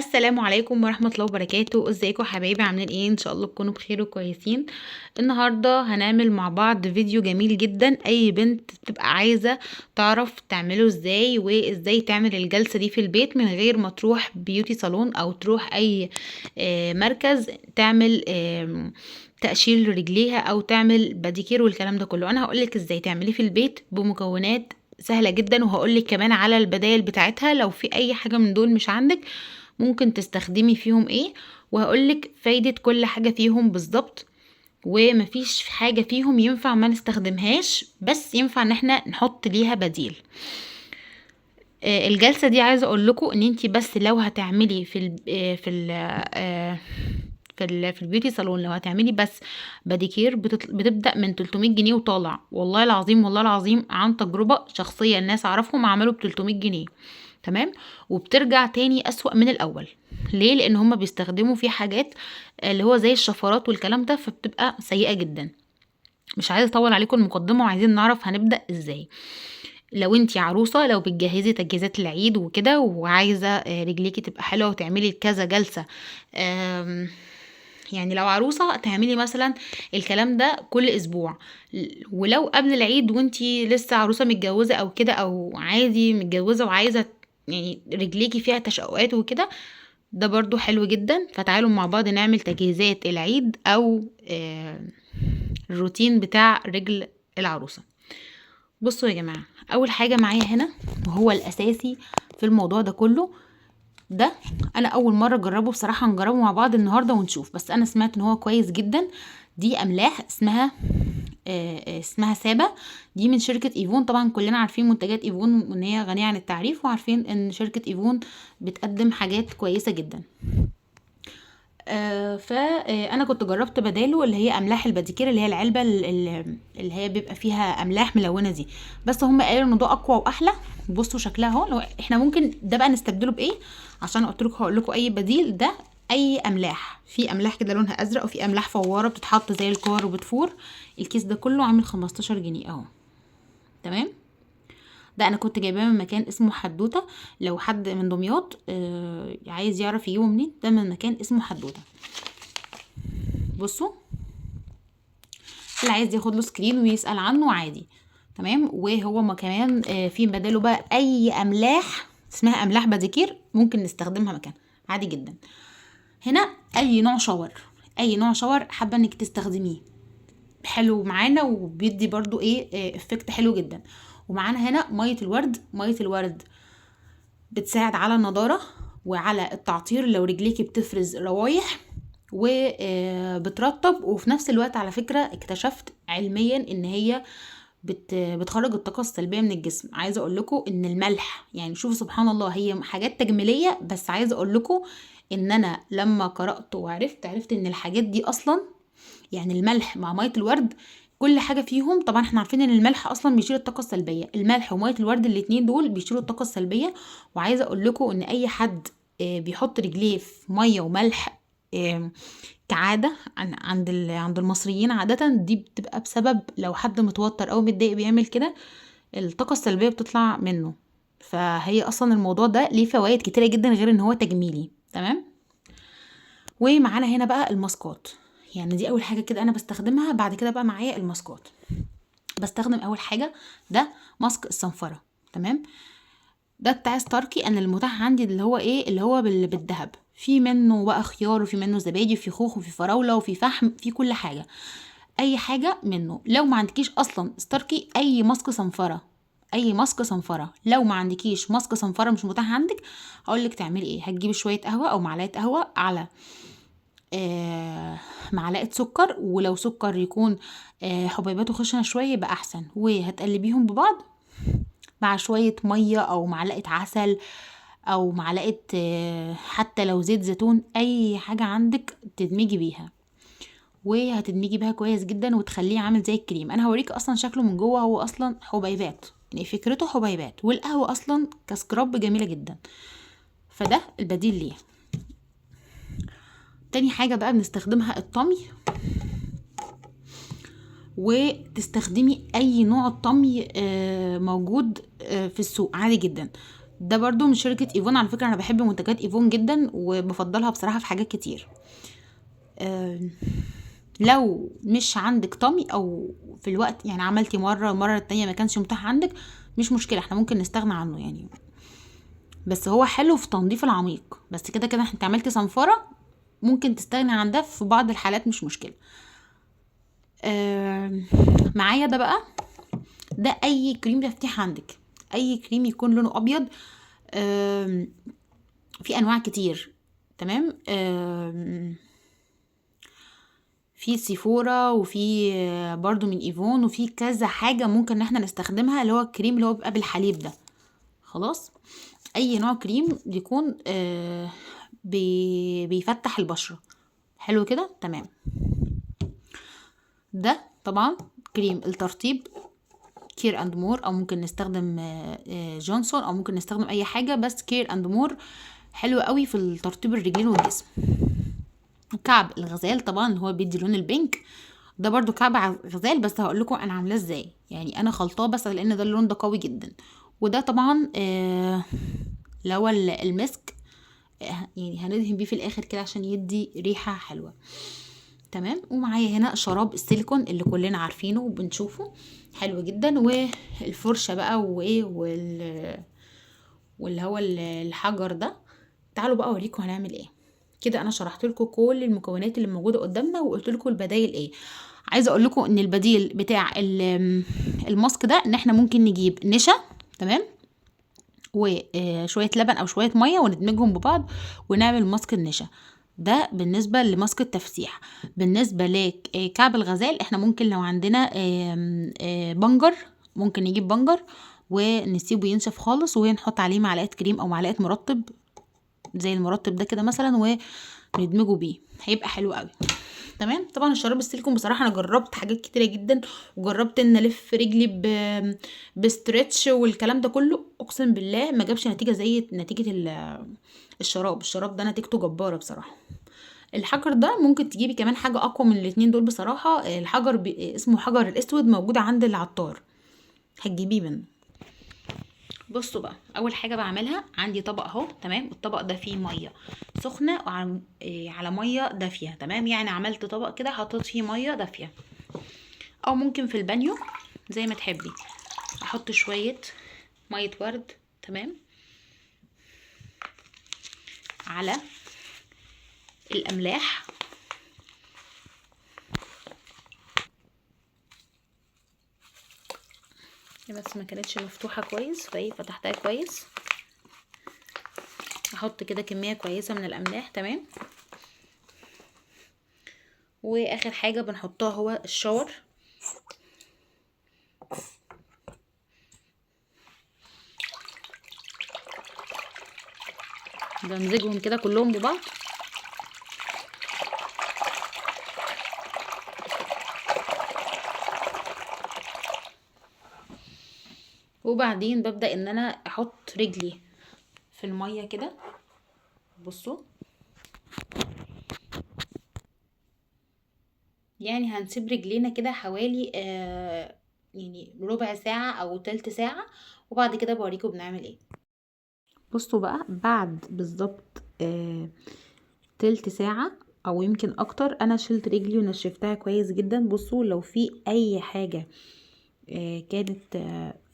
السلام عليكم ورحمة الله وبركاته. ازيكم حبايبي؟ عاملين ايه؟ ان شاء الله تكونوا بخير وكويسين. النهاردة هنعمل مع بعض فيديو جميل جدا، اي بنت بتبقى عايزة تعرف تعمله ازاي، وازاي تعمل الجلسة دي في البيت من غير ما تروح beauty salon او تروح اي مركز تعمل تقشير لرجليها او تعمل باديكير والكلام ده كله. انا هقولك ازاي تعمليه في البيت بمكونات سهلة جدا، وهقولك كمان على البدايل بتاعتها لو في اي حاجة من دول مش عندك ممكن تستخدمي فيهم ايه، وهقولك فايدة كل حاجة فيهم بالظبط، ومفيش حاجة فيهم ينفع ما نستخدمهاش، بس ينفع ان احنا نحط ليها بديل. الجلسة دي عايزة اقول لكم ان انتي بس لو هتعملي في ال beauty salon، لو هتعملي بس باديكير بتبدأ من 300 جنيه وطالع، والله العظيم والله العظيم عن تجربة شخصية، الناس اعرفهم عملوا ب 300 جنيه، تمام، وبترجع تاني أسوأ من الأول. ليه؟ لأن هما بيستخدموا فيه حاجات اللي هو زي الشفرات والكلام ده، فبتبقى سيئة جدا. مش عايزة أطول عليكم المقدمة، وعايزين نعرف هنبدأ إزاي. لو انتي عروسة، لو بتجهزي تجهيزات العيد وكده، وعايزة رجليكي تبقى حلوة وتعملي كذا جلسة، يعني لو عروسة تعملي مثلا الكلام ده كل أسبوع، ولو قبل العيد وانتي لسه عروسة متجوزة أو كده، أو عادي متجوزة وعايزة رجليكي فيها تشققات وكده، ده برضو حلو جدا. فتعالوا مع بعض نعمل تجهيزات العيد أو الروتين بتاع رجل العروسة. بصوا يا جماعة، أول حاجة معايا هنا وهو الأساسي في الموضوع ده كله، ده أنا أول مرة أجربه بصراحة، هنجربه مع بعض النهاردة ونشوف، بس أنا سمعت إن هو كويس جدا. دي أملاح اسمها سابا، دي من شركة ايفون. طبعا كلنا عارفين منتجات ايفون وان هي غنية عن التعريف، وعارفين ان شركة ايفون بتقدم حاجات كويسة جدا. انا كنت جربت بداله اللي هي املاح الباديكير، اللي هي العلبة اللي هي بيبقى فيها املاح ملونة دي، بس هم قالوا ان ده اقوى واحلى. بصوا شكلها اهو. لو احنا ممكن ده بقى نستبدله بايه، عشان قلت لكم هقول لكم اي بديل. ده اي املاح، في املاح كده لونها ازرق، وفي املاح فواره بتتحط زي الكور وبتفور. الكيس ده كله عامل 15 جنيه اهو، تمام. ده انا كنت جايباه من مكان اسمه حدوته، لو حد من دمياط عايز يعرف يجيبه منين، ده من مكان اسمه حدوته. بصوا اللي عايز ياخد له screen ويسأل عنه عادي، تمام. وهو ما كمان في بداله بقى اي املاح اسمها املاح باديكير ممكن نستخدمها مكان عادي جدا. هنا اي نوع shower، اي نوع shower حابه انك تستخدميه حلو معانا، وبيدي برضو effect حلو جدا. ومعانا هنا ميه الورد. ميه الورد بتساعد على النضاره وعلى التعطير لو رجليكي بتفرز روايح، وبترطب، وفي نفس الوقت على فكره اكتشفت علميا ان هي بتخرج الطاقه السلبيه من الجسم. عايزه اقول لكم ان الملح، شوفوا سبحان الله، هي حاجات تجميليه، بس عايزه اقول لكم ان انا لما قرات وعرفت، عرفت ان الحاجات دي اصلا، الملح مع ميه الورد كل حاجه فيهم، طبعا احنا عارفين ان الملح اصلا بيشيل الطاقه السلبيه، الملح وميه الورد الاتنين دول بيشيلوا الطاقه السلبيه. وعايزه اقول لكم ان اي حد بيحط رجليه في ميه وملح، كعاده عند المصريين عاده، دي بتبقى بسبب لو حد متوتر او متضايق بيعمل كده، الطاقه السلبيه بتطلع منه. فهي اصلا الموضوع ده ليه فوائد كتيره جدا غير ان هو تجميلي، تمام. ومعانا هنا بقى الماسكات، دي اول حاجه كده انا بستخدمها. بعد كده بقى معايا الماسكات. بستخدم اول حاجه ده ماسك الصنفره، تمام. ده بتاع ستاركي، انا المتاح عندي اللي هو ايه، اللي هو بالذهب، في منه بقى خيار، وفي منه زبادي، وفي خوخ، وفي فراوله، وفي فحم، في كل حاجه، اي حاجه منه. لو ما عندكيش اصلا ستاركي، اي ماسك صنفره، اي ماسك صنفره، لو ما عندكيش ماسك صنفره مش متاح عندك، هقول لك تعملي ايه. هتجيبي شويه قهوه او معلقه قهوه على معلقه سكر، ولو سكر يكون حبيباته خشنه شويه يبقى احسن، وهتقلبيهم ببعض مع شويه ميه او معلقه عسل او معلقه، حتى لو زيت زيتون، اي حاجه عندك تدمجي بيها، وهتدمجي بيها كويس جدا وتخليه عامل زي الكريم. انا هوريك اصلا شكله من جوه، هو اصلا حبيبات، فكرته حبيبات، والقهوه اصلا كسكراب جميله جدا، فده البديل ليه. تاني حاجة بقى بنستخدمها الطمي، وتستخدمي اي نوع طمي موجود في السوق عادي جدا. ده برضو من شركة ايفون. على فكرة انا بحب منتجات ايفون جدا وبفضلها بصراحة في حاجات كتير. لو مش عندك طمي او في الوقت يعني عملتي مرة المرة التانية ما كانش متاح عندك، مش مشكلة، احنا ممكن نستغنى عنه يعني، بس هو حلو في تنظيف العميق. بس كده كده انت عملتي صنفرة ممكن تستغني عن ده في بعض الحالات، مش مشكلة. معايا ده بقى، ده اي كريم تفتيح عندك، اي كريم يكون لونه ابيض. في انواع كتير، تمام. في سيفورا، وفي برضو من ايفون، وفي كذا حاجة ممكن ان احنا نستخدمها، اللي هو الكريم اللي هو بيبقى بالحليب ده. خلاص، اي نوع كريم بيكون بيفتح البشرة. حلو كده، تمام. ده طبعا كريم الترطيب كير اند مور، او ممكن نستخدم جونسون، او ممكن نستخدم اي حاجة، بس كير اند مور حلو قوي في الترطيب الرجلين والجسم. كعب الغزال طبعا اللي هو بيدي لون البينك، ده برضو كعب غزال، بس هقول لكم انا عاملاه ازاي، يعني انا خلطاه بس لان ده اللون ده قوي جدا. وده طبعا اللي هو المسك، يعني هندهن بيه في الاخر كده عشان يدي ريحه حلوة، تمام. ومعايا هنا شراب السيليكون اللي كلنا عارفينه وبنشوفه، حلو جدا. والفرشه بقى وايه واللي هو الحجر ده. تعالوا بقى اوريكم هنعمل ايه. كده انا شرحت لكم كل المكونات اللي موجودة قدامنا وقلت لكم البدايل ايه. عايزه اقول لكم ان البديل بتاع الماسك ده ان احنا ممكن نجيب نشا، تمام، وشوية لبن او شوية مية وندمجهم ببعض ونعمل ماسك النشا. ده بالنسبة لماسك التفتيح. بالنسبة لكعب الغزال احنا ممكن لو عندنا بنجر، ممكن نجيب بنجر ونسيبه ينشف خالص ونحط عليه معلقه كريم او معلقه مرطب زي المرطب ده كده مثلا وندمجه بيه، هيبقى حلو قوي، تمام. طبعا الشراب السيليكون بصراحة انا جربت حاجات كتيرة جدا، وجربت ان الف رجلي بستريتش والكلام ده كله، اقسم بالله ما جابش نتيجة زي نتيجة الشراب. الشراب ده نتيجته جبارة بصراحة. الحجر ده ممكن تجيبي كمان حاجة اقوى من الاتنين دول بصراحة. الحجر اسمه حجر الاسود، موجود عند العطار، هتجيبيه منه. بصوا بقى، اول حاجة بعملها عندي طبق اهو، تمام. الطبق ده فيه مية سخنة على مية دافيه، تمام. يعني عملت طبق كده حطيت فيه مية دافيه، او ممكن في البانيو زي ما تحبي. احط شوية مية ورد، تمام، على الاملاح. بس ما كانتش مفتوحة كويس فايه فتحتها كويس. احط كده كمية كويسة من الاملاح، تمام. واخر حاجة بنحطها هو الشاور. بمزجهم كده كلهم ببعض. وبعدين ببدأ ان انا احط رجلي في المية كده. بصوا، يعني هنسيب رجلينا كده حوالي ربع ساعة او تلت ساعة، وبعد كده بوريكم بنعمل ايه. بصوا بقى، بعد بالظبط تلت ساعة او يمكن اكتر، انا شلت رجلي ونشفتها كويس جدا. بصوا لو في اي حاجة، كانت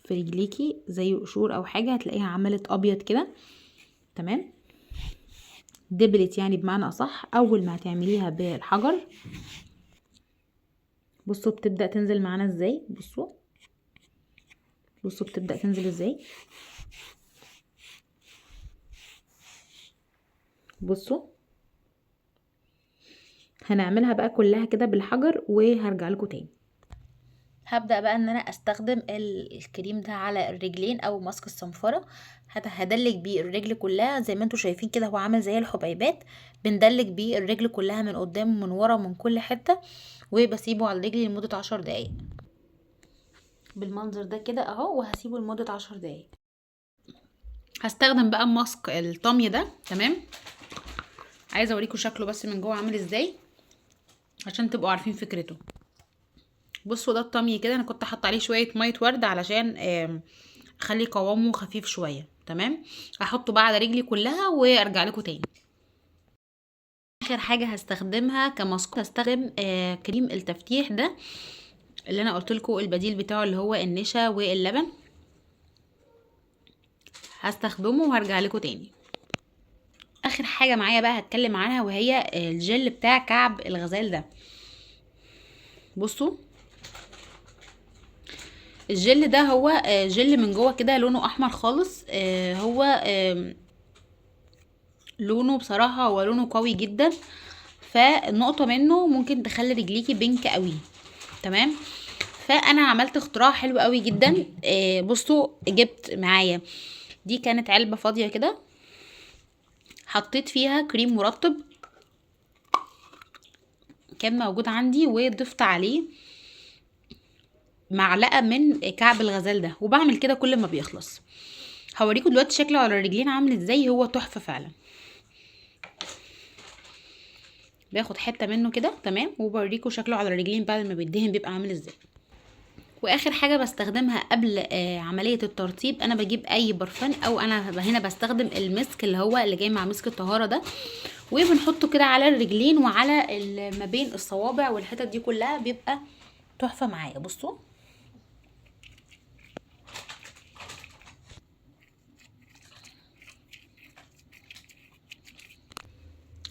في رجليكي زي قشور او حاجة، هتلاقيها عملت ابيض كده، تمام، دبلت يعني بمعنى اصح. اول ما هتعمليها بالحجر بصوا بتبدأ تنزل معانا ازاي. بصوا بتبدأ تنزل ازاي. بصوا هنعملها بقى كلها كده بالحجر وهرجع لكم تاني. هبدأ بقى ان انا استخدم الكريم ده على الرجلين او ماسك الصنفرة. هدلك بيه الرجل كلها زي ما انتوا شايفين كده، هو عامل زي الحبيبات. بندلك بيه الرجل كلها من قدام ومن ورا ومن كل حتة، وبسيبه على رجلي لمدة 10 دقايق بالمنظر ده كده اهو، وهسيبه لمدة 10 دقايق. هستخدم بقى ماسك الطمي ده، تمام. عايزة اوريكم شكله بس من جوه عامل ازاي عشان تبقوا عارفين فكرته. بصوا ده الطمي كده، انا كنت حاطه عليه شوية مية ورد علشان اخلي قوامه خفيف شوية. تمام، هحطه بقى على رجلي كلها وارجع لكم تاني. اخر حاجة هستخدمها كماسك، هستخدم كريم التفتيح ده اللي انا قلت لكم البديل بتاعه اللي هو النشا واللبن، هستخدمه وهرجع لكم تاني. اخر حاجة معايا بقى هتكلم عنها وهي الجل بتاع كعب الغزال ده. بصوا الجل ده هو جل من جوه كده لونه احمر خالص، هو لونه بصراحة هو لونه قوي جدا، فالنقطه منه ممكن تخلي رجليكي بينك قوي. تمام، فانا عملت اختراع حلو قوي جدا. بصوا جبت معايا دي كانت علبة فاضية كده، حطيت فيها كريم مرطب كان موجود عندي، وضفت عليه معلقه من كعب الغزال ده، وبعمل كده كل ما بيخلص. هوريكم دلوقتي شكله على الرجلين عامل ازاي، هو تحفة فعلا. باخد حتة منه كده، تمام، وبوريكم شكله على الرجلين بعد ما بيدهن بيبقى عامل ازاي. واخر حاجة بستخدمها قبل عملية الترطيب، انا بجيب اي برفان، او انا هنا بستخدم المسك اللي هو اللي جاي مع مسك الطهارة ده، وبنحطه كده على الرجلين وعلى ما بين الصوابع والحتت دي كلها، بيبقى تحفة معايا. بصوا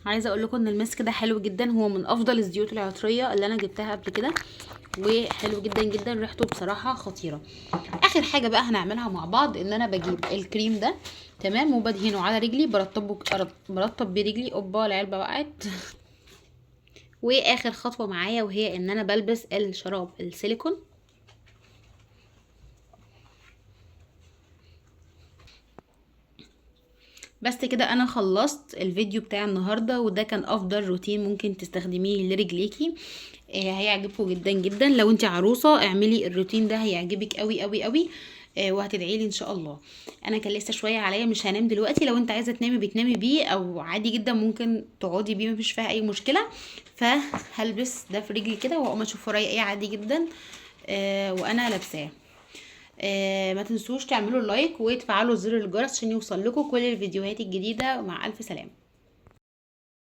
عايزه اقول لكم ان المسك ده حلو جدا، هو من افضل الزيوت العطريه اللي انا جبتها قبل كده، وحلو جدا جدا، ريحته بصراحة خطيرة. اخر حاجة بقى هنعملها مع بعض ان انا بجيب الكريم ده، تمام، وبدهنه على رجلي، برطب برجلي. اوبا العلبة وقعت. واخر خطوة معايا وهي ان انا بلبس الشراب السيليكون. بس كده انا خلصت الفيديو بتاع النهارده، وده كان افضل روتين ممكن تستخدميه لرجليكي، هيعجبكم جدا جدا. لو انت عروسه اعملي الروتين ده، هيعجبك قوي قوي قوي، وهتدعي لي ان شاء الله. انا كان لسه شوية عليا، مش هنام دلوقتي. لو انت عايزه تنامي بتنامي بيه، او عادي جدا ممكن تقعدي بيه، مفيش فيها اي مشكلة. فهلبس ده في رجلي كده واقوم اشوف ورايا ايه عادي جدا، وانا لابساه. ما تنسوش تعملوا لايك وتفعلوا زر الجرس عشان يوصل لكم كل الفيديوهات الجديدة. ومع ألف سلامة.